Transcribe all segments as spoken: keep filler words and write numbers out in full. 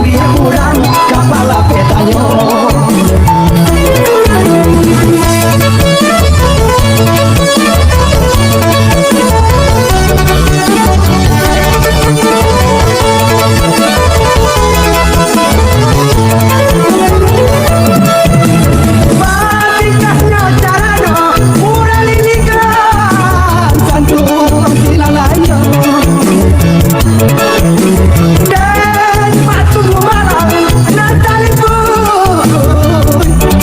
Urang kapalo petanyo. Babikaknyo carano, urang lilikan santuang silalainyo. Dan patuah malam nan talipun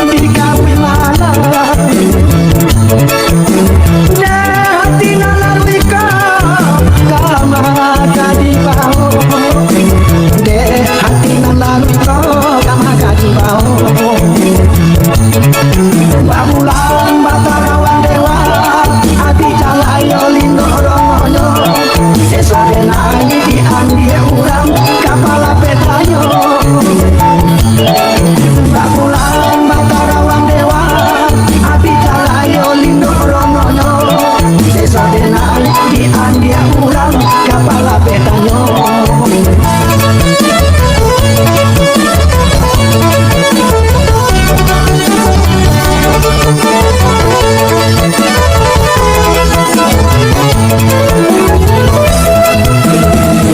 di kawin malam. Dek hati nan lalu iko, kama ka dibawo. Dek hati nan lalu iko, kama ka dibawo. Babulan batarawan dewa, ati calayo lindok rononyo. Seso denai diambiak urang kapalo petanyo. Babulan batarawan dewa, ati calayo lindok rononyo. Seso denai diambiak urang kapalo petanyo.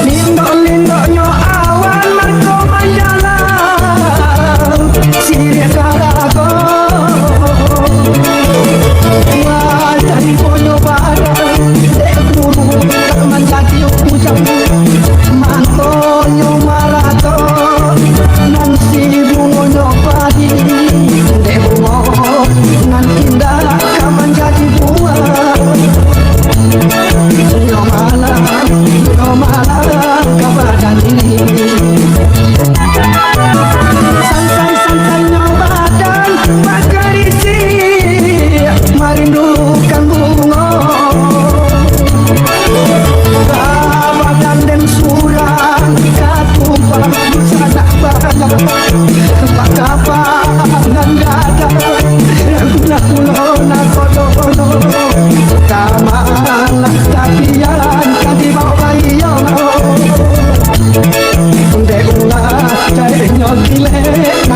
Lindok-lindoknyo awan mangko manjalang, siriah karago. Wah, dari boyo badan, dek buru tak manjadi ujang. Mantonyo marato, nan si bungonyo padi, dek bungo nan indah ka manjadi buah. Yo malah, yo malah ka badan diri. Santai-santainyo badan bakarisi, marindukan bungo. Babadan den surang, katumpah sanak banyak. Bakapanan dada, nak pulo nak kodono. Kamalah tapian, ka dibawo baliau. Dek ulah cainyo kilek,